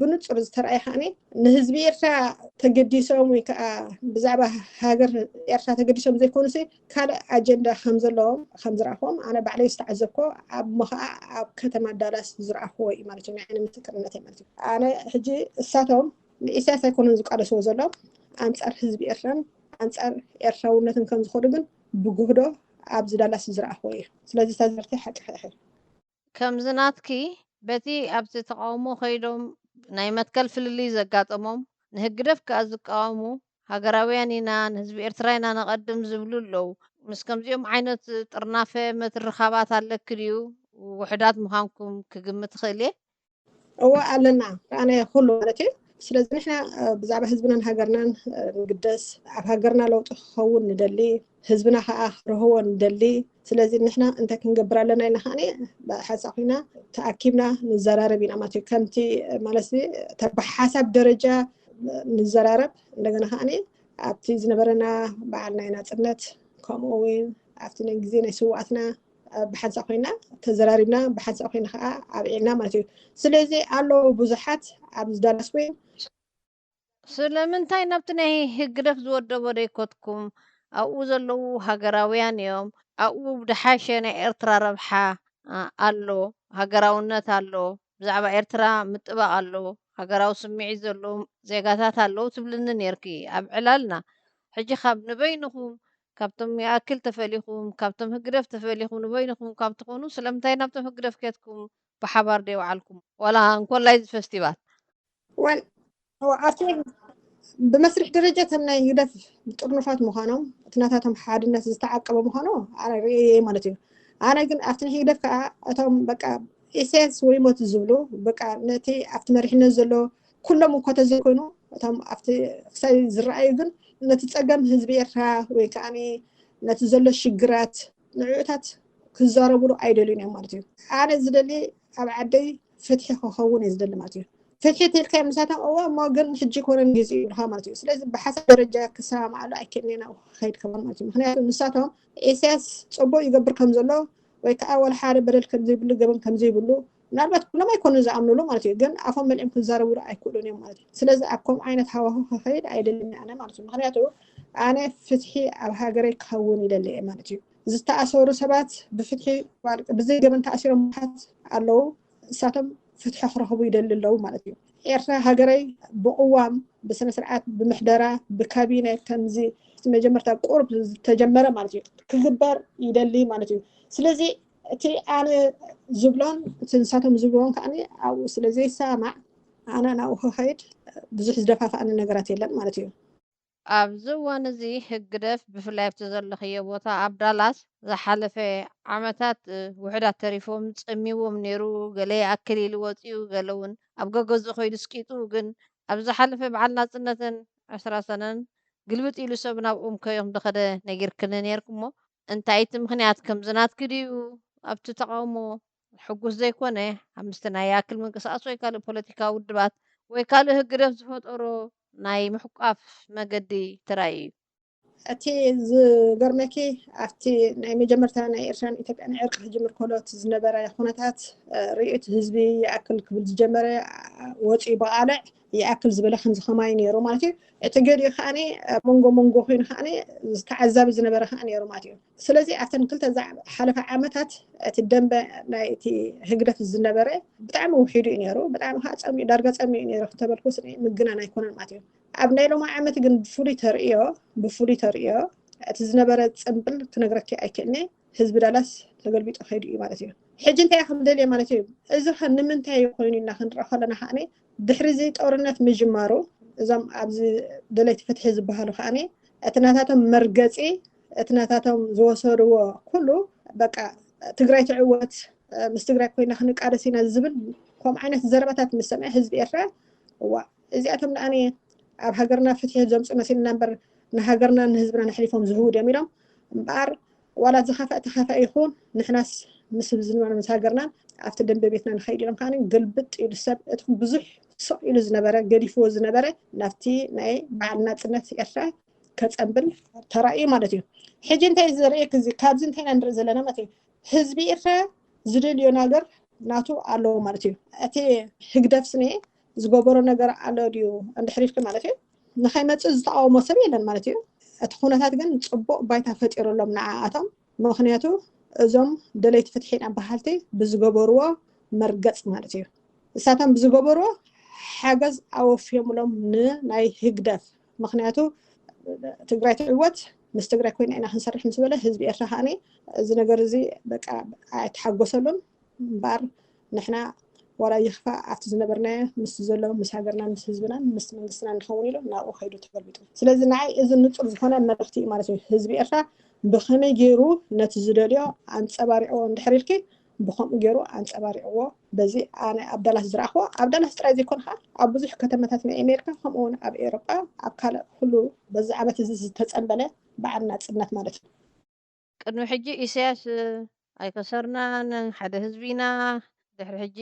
ብንጹር ዝተረኣየ ከዓኒ ንህዝቢ ኤርትራ ተገዲሶም ወይ ከዓ ብዛዕባ ሃገር ኤርትራ ተገዲሶም ዘይኮኑሲ ካልእ ኣጀንዳ ከም ዘለዎም ከም ዝረኣኹዎም ኣነ ባዕለይ ዝተዓዘብኮ ኣብ መኸዓ ኣብ ከተማ ዳላስ ዝረኣኽዎ እዩ ማለት እዩ። ናይ ዓይኒ ምስክርነት እዩ ማለት እዩ። ኣነ ሕጂ እሳቶም ንኢሳያስ ኣይኮኑን ዝቃለስዎ ዘለዎም ኣንጻር ህዝቢ ኤርትራን ኣንጻር ኤርትራውነትን ከም ዝኾኑ ግን ብጉህዶ ኣብዚ ዳላስ ዝረኣኽዎ እዩ። ስለዚ እታ ዘርቲ ሓቂ ሓቂ ከምዚ ናትኪ በቲ ኣብቲ ተቃውሞ ከይዶም ናይ መትከል ፍልልይ ዘጋጠሞም ንህግደፍ ከኣ ዝቃወሙ ሃገራውያን ኢና ንህዝቢ ኤርትራ ኢና ነቐድም ዝብሉ ኣለዉ። ምስ ከምዚኦም ዓይነት ጥርናፈ ምትርኻባት ኣለኪ ድዩ? ውሕዳት ምዃንኩም ክግምት እኽእል እየ። እወ ኣለና ኣነ ኩሉ ማለት እዩ። ስለዚ ንሕና ብዛዕባ ህዝብናን ሃገርናን ንግደስ፣ ኣብ ሃገርና ለውጢ ክኸውን ንደሊ፣ ህዝብና ከዓ ክረህዎ ንደሊ። ስለዚ ንሕና እንታይ ክንገብር ኣለና ኢልና ከዓኒ ሓንሳእ ኮይና ተኣኪብና ንዘራረብ ኢና ማለት እዩ። ከምቲ ማለት ብሓሳብ ደረጃ ንዘራረብ፣ እንደገና ከዓኒ ኣብቲ ዝነበረና በዓል ናይ ናፅነት ከምኡ እውን ኣብቲ ናይ ግዜ ናይ ስውኣትና ብሓንሳእ ኮይና ተዘራሪብና ብሓንሳእ ኮይና ከዓ ኣብዒልና ማለት እዩ። ስለዚ ኣለዉ ብዙሓት ኣብ ዳላስ ኮይን ስለምንታይ ናብቲ ናይ ህግደፍ ዝወደቦ ደይኮትኩም? ኣብኡ ዘለዉ ሃገራውያን እዮም። ኣብኡ ብደሓሸ ናይ ኤርትራ ረብሓ ኣሎ፣ ሃገራውነት ኣሎ፣ ብዛዕባ ኤርትራ ምጥባቕ ኣሎ፣ ሃገራዊ ስምዒት ዘለዎም ዜጋታት ኣለዉ ትብልኒ ነርኪ ኣብ ዕላልና። ሕጂ ካብ ንበይንኹም ካብቶም ይኣክል ተፈሊኹም ካብቶም ህግደፍ ተፈሊኹም ንበይንኹም ካብ ትኾኑ ስለምንታይ ናብቶም ህግደፍ ከትኩም ብሓባር ደይወዓልኩም ዋላ እንኮላይ እዚ ፈስቲቫል? ወል ኣብቲ ብመስርሕ ደረጃ እተን ናይ ህግደፍ ጥርኑፋት ምዃኖም እቲ ናታቶም ሓድነት ዝተዓቀበ ምዃኑ ኣነ ርእየ ማለት እዩ። ኣነ ግን ኣብቲ ናይ ህግደፍ ከዓ እቶም በቃ ኢሳያስ ወይ ሞት ዝብሉ በቃ ነቲ ኣብቲ መሪሕነት ዘሎ ኩሎም እኳ ተዘይኮይኑ እቶም ኣብቲ ክሳይ ዝረኣዩ ግን ነቲ ፀገም ህዝቢ ኤርትራ ወይ ከዓ ነቲ ዘሎ ሽግራት ንዕኡታት ክዛረብሉ ኣይደልዩን እዮም ማለት እዩ። ኣነ ዝደሊ ኣብ ዓደይ ፍትሒ ክኸውን እየ ዝደሊ ማለት እዩ። ፍትሒ ትልካ ምሳቶም እዎ እሞ ግን ሕጂ ኮነ ግዜ ይብልካ ማለት እዩ። ስለዚ ብሓሳብ ደረጃ ክሰማማዕሉ ኣይክእልን ኢና ክኸይድ ከማን ማለት እዩ። ምክንያቱ ንሳቶም ኢሳያስ ፅቡቅ ይገብር ከም ዘሎ ወይ ከዓ ወላ ሓደ በደል ከም ዘይብሉ ገበን ከም ዘይብሉ ምናልባት ኩሎም ኣይኮኑ ዝኣምኑሉ ማለት እዩ። ግን ኣፎም መሊኦም ክዛረብሉ ኣይክእሉን እዮም ማለት እዩ። ስለዚ ኣብ ከምኡ ዓይነት ሃዋሁ ክኸይድ ኣይደልን ኣነ ማለት እዩ። ምክንያቱ ኣነ ፍትሒ ኣብ ሃገረይ ክኸውን ይደሊ እየ ማለት እዩ። ዝተኣሰሩ ሰባት ብፍትሒ ብዘይ ገበን ተኣሲሮም ብዙሓት ኣለዉ። ንሳቶም ፍትሒ ክረኽቡ ይደሊ ኣለዉ ማለት እዩ። ኤርትራ ሃገረይ ብቅዋም ብስነ ስርዓት ብምሕደራ ብካቢነ ከምዚ መጀመርታ ቁርብ ዝተጀመረ ማለት እዩ ክግበር ይደሊ ማለት እዩ። ስለዚ እቲ ኣነ ዝብሎን እቲ ንሳቶም ዝብልዎን ከዓ ኣብኡ ስለ ዘይሰማማዕ ኣነ ናብኡ ክኸይድ ብዙሕ ዝደፋፍኣኒ ነገራት የለን ማለት እዩ። ኣብዚ እዋን እዚ ህግደፍ ብፍላይ ኣብቲ ዘለኽዮ ቦታ ኣብ ዳላስ ዝሓለፈ ዓመታት ውሕዳት ተሪፎም ጸሚዎም ነይሩ፣ ገለ ይኣክል ኢሉ ወጺኡ፣ ገለ እውን ኣብ ገገዝኡ ከይዱ ስቂጡ። ግን ኣብ ዝሓለፈ በዓል ናጽነትን ዕስራ ሰነን ግልብጥ ኢሉ ሰብ ናብ ኡምኮ ከም ዝኸደ ነጊርክኒ ነይርክሞ እንታይ እቲ ምኽንያት ከምዚ ናትኪ ድዩ ኣብቲ ተቃውሞ ሕጉስ ዘይኮነ ኣብ ምስቲ ናይ ይኣክል ምንቅስቃስ ወይ ካልእ ፖለቲካዊ ውድባት ወይ ካልእ ህግደፍ ዝፈጠሮ ናይ ምሕቋፍ መገዲ ተራእዩ እዩ። እቲ ዝገርመኪ ኣብቲ ናይ መጀመርታ ናይ ኤርትራን ኢትዮጵያን ዕርቂ ክጅምር ከሎ እቲ ዝነበረ ኩነታት ርእዮት ህዝቢ ይኣክል ክብል ዝጀመረ ወፂኡ ብቃልዕ ይኣክል ዝበለ ከምዚ ከማይ ነይሩ ማለት እዩ። እቲ ገሊኡ ከዓኒ መንጎ መንጎ ኮይኑ ከዓኒ ዝተዓዛቢ ዝነበረ ከዓ ነይሩ ማለት እዩ። ስለዚ ኣብተን ክልተ ዝሓለፈ ዓመታት እቲ ደንበ ናይ እቲ ህግደፍ ዝነበረ ብጣዕሚ ውሒዱ እዩ ነይሩ። ብጣዕሚ ከዓ ፀሚኡ ዳርጋ ፀሚኡ ነይሩ ክተበልኩስ ምግናን ኣይኮነን ማለት እዩ። ኣብ ናይ ሎሚ ዓመት ግን ብፍሉይ ተርእዮ ብፍሉይ ተርእዮ እቲ ዝነበረ ፅምብል ክነግረኪ ኣይክእልኒ። ህዝቢ ዳላስ ተገልቢጡ ከይዱ እዩ ማለት እዩ። ሕጂ እንታይ ከም ደልየ ማለት እዩ። እዚ ከ ንምንታይ ኮይኑ ኢና ክንርኢ ከለና ከዓኒ ድሕሪ እዚ ጦርነት ምጅማሩ እዞም ኣብዚ ደለይቲ ፍትሒ ዝበሃሉ ከዓኒ እቲ ናታቶም መርገፂ እቲ ናታቶም ዝወሰድዎ ኩሉ በቃ ትግራይ ትዕወት ምስ ትግራይ ኮይና ክንቃለስ ኢና ዝብል ከም ዓይነት ዘረባታት ምስ ሰምዐ ህዝቢ ኤርትራ እዋ እዚኣቶም ደኣኒ ኣብ ሃገርና ፍትሒ ዘምፁ መሲልና እምበር ንሃገርና ንህዝብና ነሕሊፎም ዝህቡ ድዮም ኢሎም እምበኣር ዋላ ዝኸፈእ ተኸፈእ ይኹን ንሕናስ ምስ ህዝብና ምስ ሃገርናን ኣብቲ ደንበ ቤትና ንኸይድ ኢሎም ከዓ ግልብጥ ኢሉ ሰብ እቲ ብዙሕ ስቕ ኢሉ ዝነበረ ገዲፍዎ ዝነበረ ናብቲ ናይ በዓል ናፅነት ኤርትራ ከፀንብል ተራእዩ ማለት እዩ። ሕጂ እንታይ ዘርእየክ እዚ ካብዚ እንታይ ኢና ንርኢ ዘለና ማለት እዩ። ህዝቢ ኤርትራ ዝደልዮ ነገር ናቱ ኣለዎ ማለት እዩ። እቲ ህግደፍ ስነ ዝገበሮ ነገር ኣሎ ድዩ እንድሕር ኢልኪ ማለት እዩ፣ ንኸይመፅእ ዝተቃወሞ ሰብ የለን ማለት እዩ። እቲ ኩነታት ግን ፅቡቅ ባይታ ፈጢሩሎም ንዓኣቶም። ምክንያቱ እዞም ደለይቲ ፍትሒ ኢና በሃልቲ ብዝገበርዎ መርገፅ ማለት እዩ፣ እሳቶም ብዝገበርዎ ሓገዝ ኣወፍዮምሎም ንናይ ህግደፍ። ምክንያቱ ትግራይ ትዕወት፣ ምስ ትግራይ ኮይና ኢና ክንሰርሕ ምስ በለ፣ ህዝቢ ኤርትራ ከዓኒ እዚ ነገር እዚ በቃ ኣይተሓጎሰሉን። እምበኣር ንሕና ዋላ ይኽፋእ ኣብቲ ዝነበርናዮ ምስ ዘሎ ምስ ሃገርናን ምስ ህዝብናን ምስ መንግስትና ንኸውን ኢሉ ናብኡ ከይዱ ተገልቢጡ። ስለዚ ንዓይ እዚ ንጹር ዝኾነ መልእኽቲ እዩ ማለት እዩ። ህዝቢ ኤርትራ ብኸመይ ገይሩ ነቲ ዝደልዮ ኣንጸባሪዕዎ እንድሕር ኢልኪ፣ ብኸምኡ ገይሩ ኣንጸባሪዕዎ። በዚ ኣነ ኣብ ዳላስ ዝረኣኽዎ፣ ኣብ ዳላስ ጥራይ ዘይኮነ ከዓ ኣብ ብዙሕ ከተማታት ናይ ኣሜሪካ፣ ከምኡ እውን ኣብ ኤውሮጳ፣ ኣብ ካልእ ኩሉ በዚ ዓመት እዚ ዝተጸንበለ በዓል ናጽነት ማለት እዩ። ቅድሚ ሕጂ ኢሳያስ ኣይከሰርናን፣ ሓደ ህዝቢ ኢና፣ ድሕሪ ሕጂ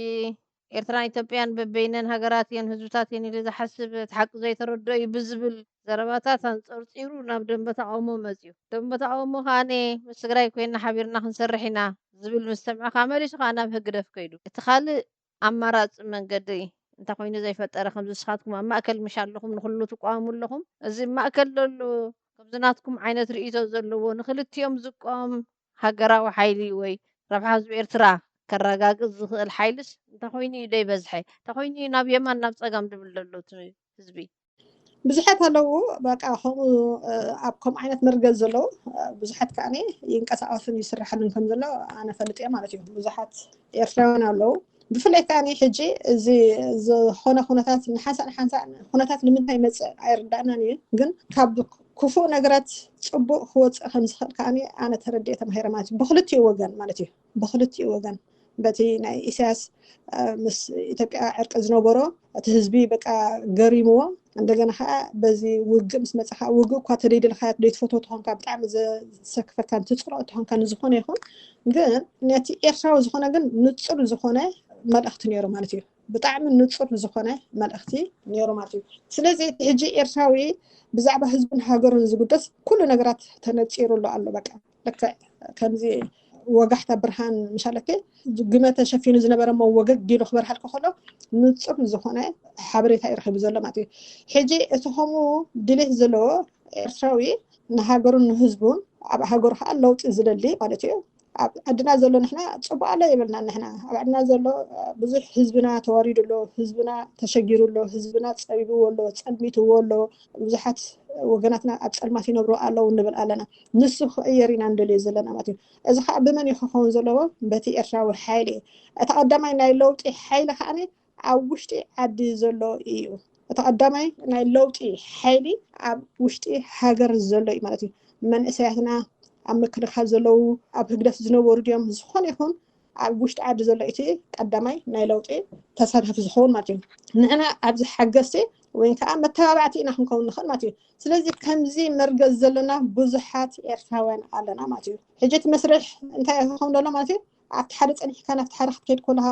ኤርትራን ኢትዮጵያን በበይነን ሃገራት እየን ህዝብታት እየን ኢሉ ዝሓስብ፣ እቲ ሓቂ ዘይተረድኦ እዩ ብዝብል ዘረባታት ኣንጸርጺሩ ናብ ደንበ ተቃውሞ መጽዩ። ደንበ ተቃውሞ ከኣኔ ምስ ትግራይ ኮይና ሓቢርና ክንሰርሕ ኢና ዝብል ምስ ሰምዐ ከኣ መሊሱ ከኣ ናብ ህግደፍ ከይዱ። እቲ ካልእ ኣማራጺ መንገዲ እንታይ ኮይኑ ዘይፈጠረ፣ ከምዚ ንስኻትኩም ኣብ ማእከል ምሽ ኣለኹም ንኹሉ ትቃወሙ ኣለኹም፣ እዚ ማእከል ዘሎ ከምዚ ናትኩም ዓይነት ርእይቶ ዘለዎ ንክልቲኦም ዝቃወም ሃገራዊ ሓይሊ ወይ ረብሓ ህዝቢ ኤርትራ ከረጋግጽ ዝኽእል ሓይልስ እንታይ ኮይኑ እዩ ደይበዝሐ? እንታይ ኮይኑ እዩ ናብ የማን ናብ ጸጋም ድብል ዘሎ እቲ ህዝቢ? ብዙሓት ኣለዉ በቃ ከምኡ ኣብ ከምኡ ዓይነት መርገዝ ዘለዉ ብዙሓት ከዓኒ ይንቀሳቐሱን ይስራሓሉን ከም ዘሎ ኣነ ፈልጥ እየ ማለት እዩ። ብዙሓት ኤርትራውያን ኣለዉ። ብፍላይ ከዓኒ ሕጂ እዚ ዝኾነ ኩነታት ንሓንሳእ ንሓንሳእ ኩነታት ንምንታይ ይመፅእ ኣይርዳእናን እዩ፣ ግን ካብ ክፉእ ነገራት ፅቡቅ ክወፅእ ከም ዝኽእል ከዓኒ ኣነ ተረዲኤ ተማሂረ ማለት እዩ። ብክልቲኡ ወገን ማለት እዩ። ብክልቲኡ ወገን በቲ ናይ ኢሳያስ ምስ ኢትዮጵያ ዕርቂ ዝነበሮ እቲ ህዝቢ በቃ ገሪምዎ። እንደገና ከዓ በዚ ውግእ ምስ መፀ ከዓ ውግእ እኳ ተደይደልካ ዘይትፈትዎ ተኾንካ ብጣዕሚ ዘሰክፈካን ትፅልኦ ተኾንካ ንዝኾነ ይኹን ግን ነቲ ኤርትራዊ ዝኾነ ግን ንፁር ዝኾነ መልእኽቲ ነይሩ ማለት እዩ። ብጣዕሚ ንፁር ዝኾነ መልእኽቲ ነይሩ ማለት እዩ። ስለዚ ሕጂ ኤርትራዊ ብዛዕባ ህዝብን ሃገሩን ዝጉደስ ኩሉ ነገራት ተነፂሩሉ ኣሎ። በቃ ልክዕ ከምዚ ወጋሕታ ብርሃን ምሻለከ ግመ ተሸፊኑ ዝነበረ እሞ ወገግ ኢሉ ክበርሃልካ ከሎ ንፁር ዝኾነ ሓበሬታ እዩ ረኺቡ ዘሎ ማለት እዩ። ሕጂ እቲ ከምኡ ድሌት ዘለዎ ኤርትራዊ ንሃገሩን ንህዝቡን ኣብ ሃገሩ ከዓ ለውጢ ዝደሊ ማለት እዩ። ኣብ ዓድና ዘሎ ንሕና ፅቡቅ ኣሎ ይብልና ንሕና ኣብ ዓድና ዘሎ ብዙሕ ህዝብና ተዋሪዱ ኣሎ፣ ህዝብና ተሸጊሩ ኣሎ፣ ህዝብና ፀቢብዎ ኣሎ፣ ፀልሚትዎ ኣሎ። ብዙሓት ወገናትና ኣብ ፀልማት ይነብሩ ኣለዉ ንብል ኣለና። ንሱ ክቕየር ኢና ንደልዮ ዘለና ማለት እዩ። እዚ ከዓ ብመን እዩ ክኸውን ዘለዎ? በቲ ኤርትራዊ ሓይሊ እዩ። እቲ ቀዳማይ ናይ ለውጢ ሓይሊ ከዓ ኣብ ውሽጢ ዓዲ ዘሎ እዩ። እቲ ቀዳማይ ናይ ለውጢ ሓይሊ ኣብ ውሽጢ ሃገር ዘሎ እዩ ማለት እዩ። መንእሰያትና ኣብ ምክልኻል ዘለዉ ኣብ ህግደፍ ዝነበሩ ድዮም ዝኾነ ይኹን ኣብ ውሽጢ ዓዲ ዘሎ እቲ ቀዳማይ ናይ ለውጢ ተሳታፊ ዝኸውን ማለት እዩ። ንሕና ኣብዚ ሓገዝቲ ወይ ከዓ መተባባዕቲ ኢና ክንከውን ንኽእል ማለት እዩ። ስለዚ ከምዚ መርገዝ ዘለና ብዙሓት ኤርትራውያን ኣለና ማለት እዩ። ሕጂ እቲ መስርሕ እንታይ ክኸውን ዘሎ ማለት እዩ? ኣብቲ ሓደ ፀኒሕካ ናብቲ ሓደ ክትከይድ ከለካ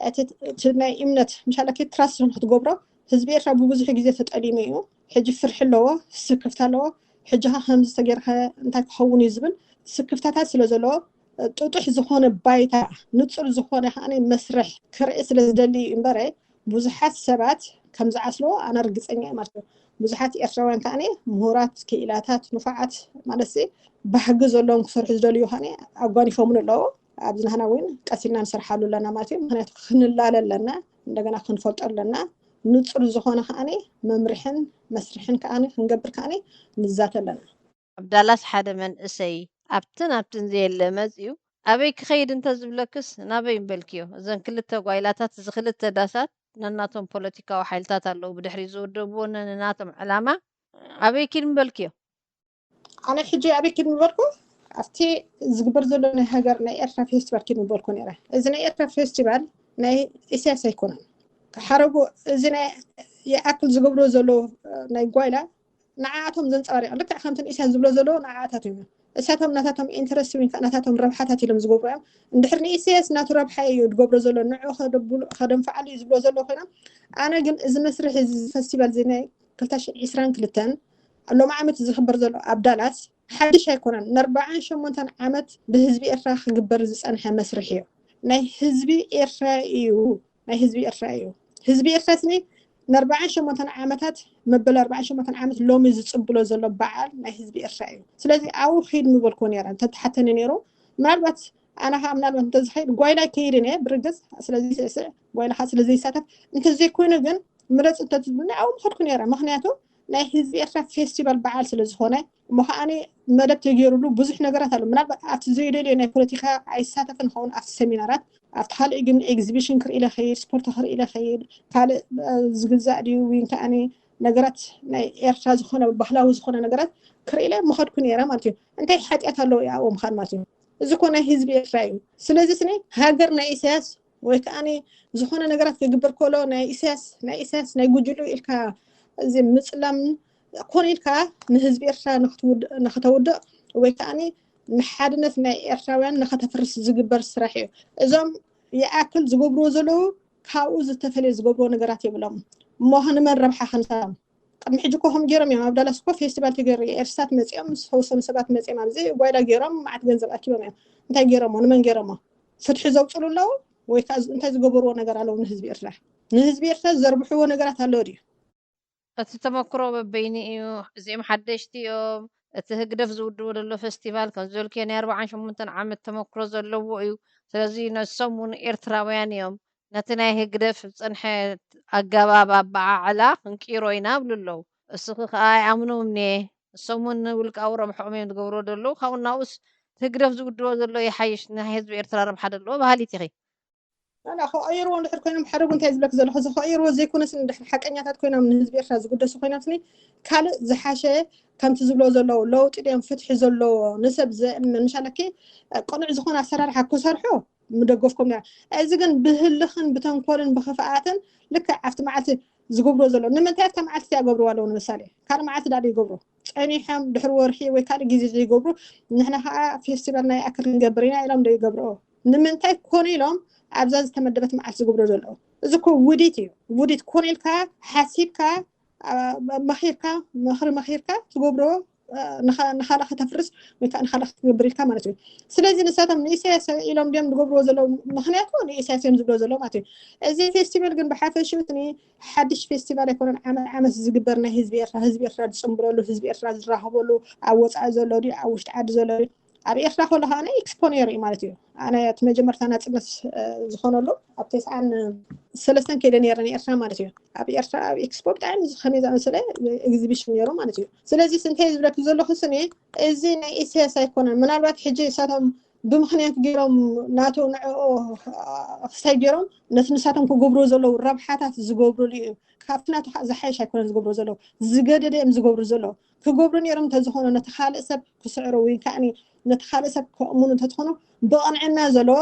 እቲ ናይ እምነት ምሻለኪ ትራስት ክትገብሮ ህዝቢ ኤርትራ ብብዙሕ ግዜ ተጠሊሙ እዩ። ሕጂ ፍርሒ ኣለዎ፣ ስክፍታ ኣለዎ። ሕጂ ከ ከምዚ ተገይርካ እንታይ ክኸውን እዩ ዝብል ስክፍታታት ስለ ዘለዎ ጥጡሕ ዝኾነ ባይታ ንፁር ዝኾነ ከዓ መስርሕ ክርኢ ስለ ዝደሊ እዩ እምበረ ብዙሓት ሰባት ከም ዝዓስልዎ ኣነ ርግፀኛ እየ ማለት እዩ። ብዙሓት ኤርትራውያን ከዓ ምሁራት፣ ክኢላታት፣ ንፉዓት ማለት ባህጊ ዘለዎም ክሰርሑ ዝደልዩ ከዓ ኣጓኒፎምን ኣለዉ። ኣብዚ ናህና እውን ቀሲልና ንሰርሓሉ ኣለና ማለት እዩ። ምክንያቱ ክንላለ ኣለና፣ እንደገና ክንፈልጦ ኣለና። ንፁር ዝኾነ ከዓ መምርሕን መስርሕን ከዓ ክንገብር ከዓ ንዛተ ኣለና። ኣብ ዳላስ ሓደ መንእሰይ ኣብትን ኣብትን ዘየለ መፅዩ ኣበይ ክኸይድ እንተዝብለክስ ናበይ ምበልክዮ? እዘን ክልተ ጓይላታት እዚ ክልተ ዳሳት ነናቶም ፖለቲካዊ ሓይልታት ኣለዉ ብድሕሪ ዝወደብዎ ነንናቶም ዕላማ ኣበይ ኪድ ምበልክዮ? ኣነ ሕጂ ኣበይ ኪድ ምበልኩ ኣብቲ ዝግበር ዘሎ ናይ ሃገር ናይ ኤርትራ ፌስቲቫል ኪድ ምበልኩ ነረ። እዚ ናይ ኤርትራ ፌስቲቫል ናይ ኢሳያስ ኣይኮነን። ሓረጉ እዚ ናይ ይኣክል ዝገብርዎ ዘለዉ ናይ ጓይላ ንዓኣቶም ዘንፀባሪቕ ልክዕ ከምቲ ንእስያን ዝብሎ ዘለዉ ንዓኣታት እዮም። እሳቶም ናታቶም ኢንተረስት ወይ ከዓ ናታቶም ረብሓታት ኢሎም ዝገብሩ እዮም። እንድሕር ንኢሳያስ ናቱ ረብሓ እዩ ዝገብሮ ዘሎ ንዑ ከደንፍዓሉ እዩ ዝብሎ ዘሎ ኮይኖም ኣነ ግን እዚ መስርሕ እዚ ፈስቲቫል እዚ ናይ ክልተ ሽሕን ዕስራን ክልተን ሎም ዓመት ዝኽበር ዘሎ ኣብ ዳላስ ሓድሽ ኣይኮነን። ንኣርባዓን ሸሞንተን ዓመት ብህዝቢ ኤርትራ ክግበር ዝፀንሐ መስርሕ እዩ። ናይ ህዝቢ ኤርትራ እዩ። ናይ ህዝቢ ኤርትራ እዩ። ህዝቢ ኤርትራ ስኒ ንኣርባዓን ሸሞንተን ዓመታት፣ መበል ኣርባዓን ሸሞንተን ዓመት ሎሚ ዝፅብሎ ዘሎ በዓል ናይ ህዝቢ ኤርትራ እዩ። ስለዚ ኣብኡ ኺድ ምበልኩ ነይረ እንተተሓተኒ ነይሩ። ምናልባት ኣነ ከዓ ምናልባት እንተዝኸይድ ጓይላ ይከይድን እየ ብርግፅ። ስለዚ ስዕስዕ ጓይላ ከዓ ስለዘይሳተፍ እንተዘይኮይኑ ግን ምረፅ እንተትብሉኒ ኣብኡ ምኸድኩ ነይረ። ምክንያቱ ናይ ህዝቢ ኤርትራ ፌስቲቫል በዓል ስለዝኾነ እሞ ከዓኒ መደብ ተገይሩሉ ብዙሕ ነገራት ኣሎ። ምናልባት ኣብቲ ዘይደልዮ ናይ ፖለቲካ ኣይሳተፍን ኸውን ኣብቲ ሰሚናራት ኣብቲ ካልእ ግን ኤግዚቢሽን ክርኢ ኢለ ኸይድ፣ ስፖርት ክርኢ ኢለ ኸይድ፣ ካልእ ዝግዛእ ድዩ ወይ ከዓኒ ነገራት ናይ ኤርትራ ዝኾነ ባህላዊ ዝኾነ ነገራት ክርኢ ኢለ ምኸድኩ ነይረ ማለት እዩ። እንታይ ሓጢኣት ኣለዎ ኣብኡ ምኻድ ማለት እዩ? እዚ እኮ ናይ ህዝቢ ኤርትራ እዩ። ስለዚ ስኒ ሃገር ናይ ኢሳያስ ወይ ከዓኒ ዝኾነ ነገራት ክግበር ከሎ ናይ ኢሳያስ ናይ ኢሳያስ ናይ ጉጅሉ ኢልካ እዚ ምፅላም ኮነ ኢልካ ንህዝቢ ኤርትራ ንክተውድእ ወይ ከዓኒ ንሓድነት ናይ ኤርትራውያን ንኸተፍርስ ዝግበር ስራሕ እዩ። እዞም ይኣክል ዝገብርዎ ዘለዉ ካብኡ ዝተፈለየ ዝገብርዎ ነገራት የብሎም እሞ ንመን ረብሓ ክንሳም ቅድሚ ሕጂ እኮ ከም ገይሮም እዮም ኣብ ዳላስ እኮ ፌስቲቫል ተገይሩ ኤርትሳት መፂኦም ምስ ተወሰኑ ሰባት መፂኦም ኣብዚ ጓይላ ገይሮም ማዓት ገንዘብ ኣኪቦም እዮም። እንታይ ገይሮሞ ንመን ገይሮሞ? ፍትሒ ዘውፅሉ ኣለዉ ወይ ከዓ እንታይ ዝገበርዎ ነገር ኣለዉ ንህዝቢ ኤርትራ? ንህዝቢ ኤርትራ ዘርብሕዎ ነገራት ኣለዉ ድዩ? እቲ ተመክሮ በበይኒ እዩ። እዚኦም ሓደሽቲ እዮም። እቲ ህግደፍ ዝውድቦ ዘሎ ፌስቲቫል ከም ዝበልክዮ ናይ ኣርባዓን ሸሞንተን ዓመት ተመክሮ ዘለዎ እዩ። ስለዚ ነሶም እውን ኤርትራውያን እዮም። ነቲ ናይ ህግደፍ ዝፀንሐ ኣገባብ ኣበዓዕላ ክንቅይሮ ኢና ይብሉ ኣለዉ። እስኺ ከዓ ኣይኣምኖም እየ። እሶም እውን ንውልቃዊ ረብሐኦም እዮም ዝገብሮ ዘለዉ። ካብኡ ናብኡስ ህግደፍ ዝውድቦ ዘሎ ይሓይሽ ናይ ህዝቢ ኤርትራ ረብሓ ዘለዎ በሃሊት ኢኺ። ኣና ክቐይርዎ እንድሕር ኮይኖም ሓደ እንታይ ዝብለክ ዘለኹ እዚ ክቐይርዎ ዘይኮነስ እንድሕር ሓቀኛታት ኮይኖም ንህዝቢ ኤርትራ ዝግደሱ ኮይኖም ስኒ ካልእ ዝሓሸ ከምቲ ዝብሎ ዘለዉ ለውጢ ድዮም ፍትሒ ዘለዎ ንሰብ ዘእምን ምሻለኪ ቅኑዕ ዝኾነ ኣሰራርሓ ክሰርሑ ምደገፍኩም ነራ። እዚ ግን ብህልኽን ብተንኮልን ብኽፍኣትን ልክዕ ኣብቲ መዓልቲ ዝገብሮ ዘሎ ንምንታይ ኣብታ መዓልቲ እቲኣ ገብርዋ ኣለዉ ንምሳሌ ካልእ መዓልቲ ዳ ይገብሩ ጸኒሖም ድሕሪ ወርሒ ወይ ካልእ ግዜ ዘይገብሩ ንሕና ከዓ ፌስቲቫል ናይ ኣክል ክንገብር ኢና ኢሎም ዶ ይገብርኦ ንምንታይ ኮነ ኢሎም ኣብዛ ዝተመደበት መዓልቲ ዝገብሮ ዘለዉ እዚ ኮ ውዲት እዩ ውዲት ኮነ ኢልካ ሓሲብካ መኺርካ ምኽሪ መኺርካ ትገብሮ ንኻልእ ከተፍርስ ወይ ከዓ ንኻልእ ክትገብር ኢልካ ማለት እዩ ስለዚ ንሳቶም ንኢሳያስ ኢሎም ድዮም ዝገብርዎ ዘለዉ ምክንያቱ ንኢሳያስ እዮም ዝብሎ ዘለዉ ማለት እዩ እዚ ፌስቲቫል ግን ብሓፈሽኡ ሓድሽ ፌስቲቫል ኣይኮነን ዓመት ዓመት ዝግበር ናይ ህዝቢ ኤርትራ ህዝቢ ኤርትራ ዝፅምብረሉ ህዝቢ ኤርትራ ዝራኸበሉ ኣብ ወፃኢ ዘሎ ድዩ ኣብ ውሽጢ ዓዲ ዘሎ ድዩ ኣብ ኤርትራ ከሎ ከዓ ኤክስፖ ነይሩ እዩ ማለት እዩ ኣነ እቲ መጀመርታ ናፅነት ዝኾነሉ ኣብ ተስዓን ሰለስተን ከይደ ነይረ ንኤርትራ ማለት እዩ ኣብ ኤርትራ ኣብ ኤክስፖ ብጣዕሚ ከመይ ዝኣመሰለ ኤግዚቢሽን ነይሩ ማለት እዩ ስለዚ እንታይ ዝብለክ ዘለኹ ስኒ እዚ ናይ ኢሳያስ ኣይኮነን ምናልባት ሕጂ እሳቶም ብምኽንያት ገይሮም ናቱ ንዕኡ ክስታይ ገይሮም ነቲ ንሳቶም ክገብርዎ ዘለዉ ረብሓታት ዝገብሩሉ እዩ ካብቲ ናቱ ከዓ ዝሓይሽ ኣይኮነን ዝገብሩ ዘለዉ ዝገደደ እዮም ዝገብሩ ዘለዉ ክገብሩ ነይሮም እንተዝኾኑ ነቲ ካልእ ሰብ ክስዕሩ ወይ ከዓ ነቲ ካልእ ሰብ ከእምኑ እንተዝኾኑ ብቕንዕና ዘለዎ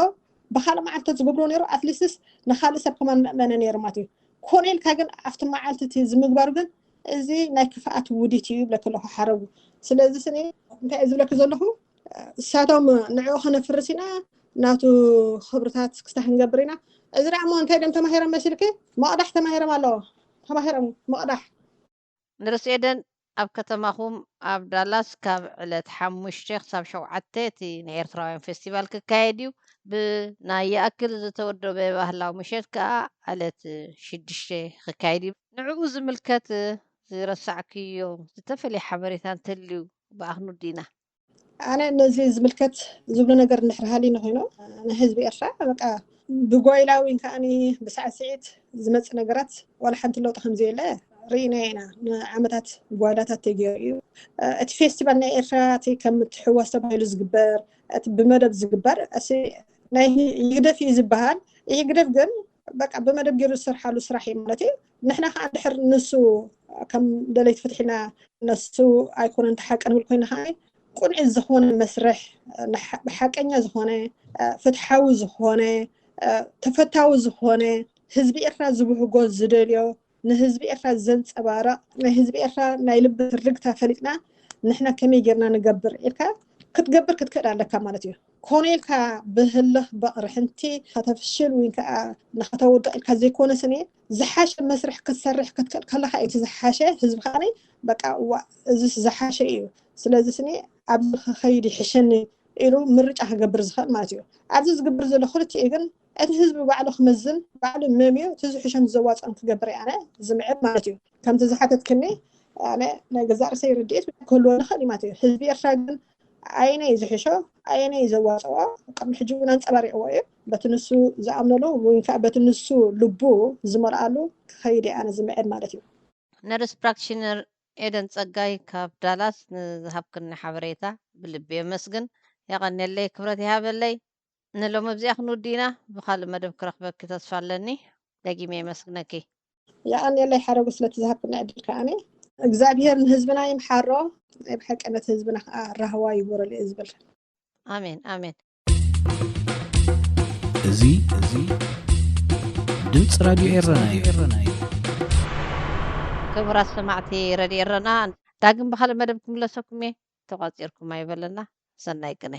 ብካልእ መዓልቲ ዝገብርዎ ነይሩ ኣትሊስትስ ንካልእ ሰብ ከማን መእመነ ነይሩ ማለት እዩ ኮነ ኢልካ ግን ኣብቲ መዓልቲ እቲ ዝምግባሩ ግን እዚ ናይ ክፍኣት ውዲት እዩ ይብለክ ኣለኹ ሓረጉ ስለዚ ስኒ እንታይ ዝብለክ ዘለኹ እሳቶም ንዕኡ ከነፍርስ ኢና ናቱ ክብርታት ክስታ ክንገብር ኢና እዚ ደኣ እሞ እንታይ ደም ተማሂሮም መሲልኪ መቕዳሕ ተማሂሮም ኣለዎ ተማሂሮም መቕዳሕ ንርስ ኤደን ኣብ ከተማኹም ኣብ ዳላስ ካብ ዕለት ሓሙሽተ ክሳብ ሸውዓተ እቲ ናይ ኤርትራውያን ፌስቲቫል ክካየድ እዩ ብናይ ይኣክል ዝተወደበ ባህላዊ ምሸት ከዓ ዕለት ሽዱሽተ ክካየድ እዩ ንዕኡ ዝምልከት ዝረሳዕክዮ ዝተፈለየ ሓበሬታ እንተልዩ ብኣኽኑድ ዲና ኣነ ነዚ ዝምልከት ዝብሎ ነገር እንድሕር ሃልዩ ንኮይኑ ንህዝቢ ኤርትራ በቃ ብጓይላ ወይ ከዓኒ ብሳዕስዒት ዝመፅእ ነገራት ዋላ ሓንቲ ለውጢ ከምዘየለ ርኢና ኢና ንዓመታት ጓይላታት ተገይሩ እዩ እቲ ፌስቲቫል ናይ ኤርትራ እቲ ከም ትሕወስ ተባሂሉ ዝግበር እቲ ብመደብ ዝግበር እቲ ናይ ይግደፍ እዩ ዝበሃል ይግደፍ ግን በቃ ብመደብ ገይሩ ዝሰርሓሉ ስራሕ እዩ ማለት እዩ ንሕና ከዓ እንድሕር ንሱ ከም ደለይቲ ፍትሒ ኢልና ነሱ ኣይኮነን ተሓቀ ንብል ኮይና ከዓ ቁንዒ ዝኾነ መስርሕ ብሓቀኛ ዝኾነ ፍትሓዊ ዝኾነ ተፈታዊ ዝኾነ ህዝቢ ኤርትራ ዝብህጎ ዝደልዮ ንህዝቢ ኤርትራ ዘንፀባረቕ ናይ ህዝቢ ኤርትራ ናይ ልቢ ትርግታ ፈሊጥና ንሕና ከመይ ጌርና ንገብር ኢልካ ክትገብር ክትክእል ኣለካ ማለት እዩ ኮነ ኢልካ ብህልኽ በቕሪ ሕንቲ ከተፍሽል ወይ ከዓ ንኸተውድቕ ኢልካ ዘይኮነ ስኒ ዝሓሸ መስርሕ ክትሰርሕ ክትክእል ከለካ እቲ ዝሓሸ ህዝቢ ከዓ በቃ እዋ እዚስ ዝሓሸ እዩ ስለዚ ስኒ ኣብዚ ክኸይድ ይሕሸኒ ኢሉ ምርጫ ክገብር ዝኽእል ማለት እዩ ኣብዚ ዝግብር ዘሎ ክልቲኡ ግን እቲ ህዝቢ ባዕሉ ክምዝን፣ ባዕሉ መምዮ እቲ ዝሕሸን ዘዋፅኦን ክገብር እየ ኣነ ዝምዕድ ማለት እዩ። ከምቲ ዝሓተትክኒ፣ ኣነ ናይ ገዛእ ርእሰይ ርድኢት ክህልዎ ንኽእል እዩ ማለት እዩ። ህዝቢ ኤርትራ ግን ኣየነይ ዝሕሾ፣ ኣየነይ ዘዋፅኦ፣ ቅድሚ ሕጂ እውን ኣንፀባሪቕዎ እዩ። በቲ ንሱ ዝኣምነሉ ወይ ከዓ በቲ ንሱ ልቡ ዝመርኣሉ ክኸይድ እየ ኣነ ዝምዕድ ማለት እዩ። ነርስ ፕራክቲሽነር ኤደን ጸጋይ ካብ ዳላስ ንዝሃብክኒ ሓበሬታ ብልቢ የመስግን። የቐንየለይ፣ ክብረት ይሃበለይ። ንሎሚ ኣብዚኣ ክንውድ ኢና። ብኻልእ መደብ ክረኽበኪ ተስፋ ኣለኒ። ደጊመ የመስግነኪ። የቐንየለይ ሓረጉ ስለቲ ዝሃብክኒ ዕድል ከዓኒ። እግዚኣብሄር ንህዝብና ይምሓሮ፣ ናይ ብሓቂ ነቲ ህዝብና ከዓ ራህዋ ይግበረሉ እየ ዝብል። ኣሜን ኣሜን። እዚ እዚ ድምፂ ራድዮ ኤረና እዩ። ክቡራት ሰማዕቲ ረድዮ ኤረና፣ ዳግም ብኻልእ መደብ ክምለሰኩም እየ። ተቋፂርኩም ኣይበለና። ሰናይ ቅነ።